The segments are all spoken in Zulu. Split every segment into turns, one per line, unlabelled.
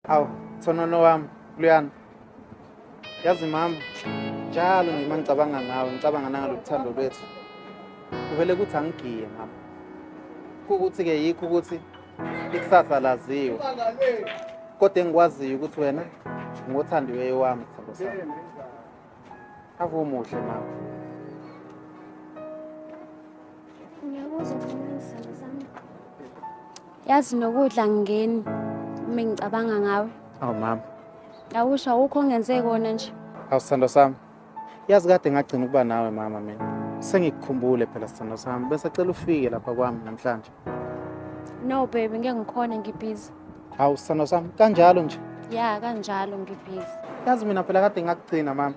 Awu, thonono wami, Luyana. Yazi mama, njalo nje uma ngicabanga ngawe, ngicabanga nangalokuthando lwethu. Kuvele kuthi angigiye mama. Kukuthi-ke yikho ukuthi ikusasa laziwa. Kodwa engikwaziyo ukuthi wena ngothandiweyo wami, sithando sami. Ave umuhle mama.
Ngiyakuzwa khona sithando sami. Yazi nokudla ngingeni uma ngicabanga ngawe.
Awu mama.
Awusho awukho ongenze kona nje.
Awu sithando sami. Yazi kade ngagcina ukuba nawe mama mina. Sengikukhumbule phela sithando sami. Bese cela ufike lapha kwami namhlanje.
No baby ngeke ngikhone ngibhizi.
Hawu sithando sami kanjalo nje.
Ya kanjalo ngibhizi.
Yazi mina phela kade ngakugcina mama.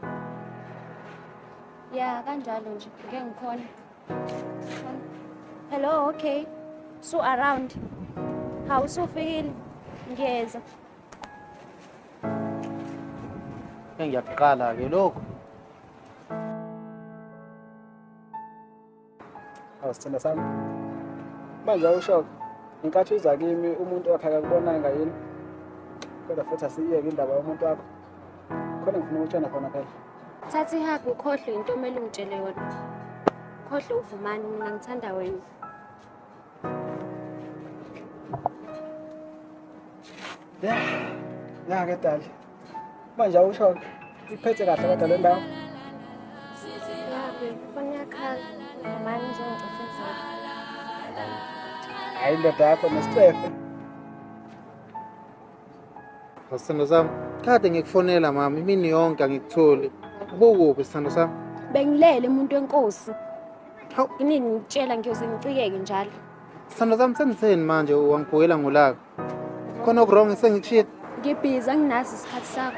Ya kanjalo nje ngeke ngikhone. Hello, okay. So around. Hawu usufikile. Ngiyeza.
Ngiyakuqala ke lokho.
Awu sithanda sami. Manje awusho inkathi uza kimi umuntu wakhe akakubonanga yini? Kodwa futhi asiyeke indaba yomuntu wakho. Khona ngifuna ukutshena khona phela.
Thatha ihug ukhohlwe into omele ungitshele yona. Khohlwe uvumani mina ngithanda wena.
Ya, ya ke dali. Manje awusho iphethe kahle kodwa le ndawo.
Ya baby, ifoni iyakhala. Uvumani uzongicefezela.
Hayi indoda yakho nesicefe.
Sithando sami, kade ngikufonela mama imini yonke angikutholi. Ubukuphi sithando sami?
Bengilele umuntu wenkosi.
Hawu.
Inini ngikutshela ngiyoze ngicikeke njalo.
Sithando sami sengitheni manje wangibhukela ngolaka. Khona okurong sengikushiyile.
Ngibhizi anginaso isikhathi sakho.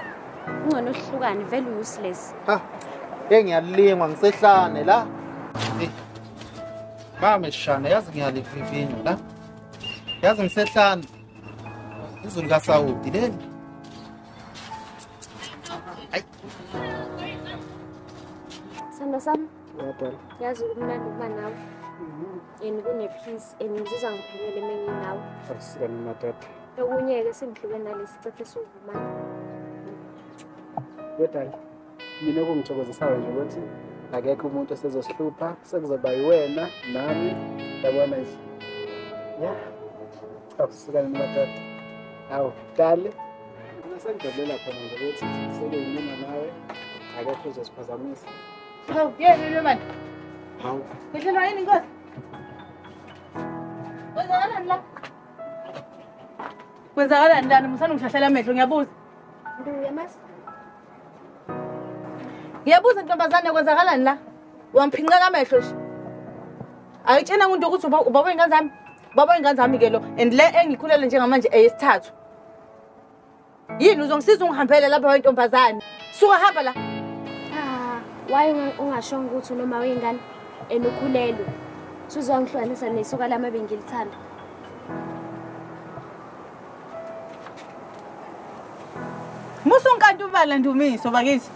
Ungcono uhlukane vele useless.
Ha. Hey ngiyalingwa ngisehlane la. Eh. Mama shana yazi ngiyalivivinywa la. Yazi ngisehlane. Izulu kaSawudi leli. Hayi.
Sithando sami,
Yadala.
yazi kumnandi ukuba nawe. And kune-peace and ngizizwa ngiphelele uma nginawe.
Awusika mina madoda.
Okunye-ke sengidlule nalesi cefe esiwuvumani.
Yodala. Mina okungithokozisayo nje ukuthi akekho umuntu osezosihlupha, sekuzoba yiwena nami yabona nje. Ya. Awusika mina madoda. Awu, dali. Mina sengijabulela khona nje ukuthi sekuyimina nawe akekho uzosiphazamisa.
Hawu, yini le manje?
Hawu.
Ngihlelwa yini inkosi? Kwenzakalani la? Kwenzakalani lana? Musani ngihlahlela amehlo ngiyabuza.
Ndu uyamazi?
Ngiyabuza ntombazane kwenzakalani la? Wangiphinqeka amehlo nje. Ayitshena umuntu ukuthi ubaba wey'ngane zami. Ubaba wey'ngane zami ke lo and le engikhulele njengamanje eyesithathu. Yini uzongisiza ungihambele lapha wentombazane? Suka hamba la.
Ah, why ungashongo ukuthi unoma wey'ngane and ukhulelwe? Suzongihlukanisa nesuka lami ebengilithanda.
Musa unkanti ubala Ndumiso bakithi.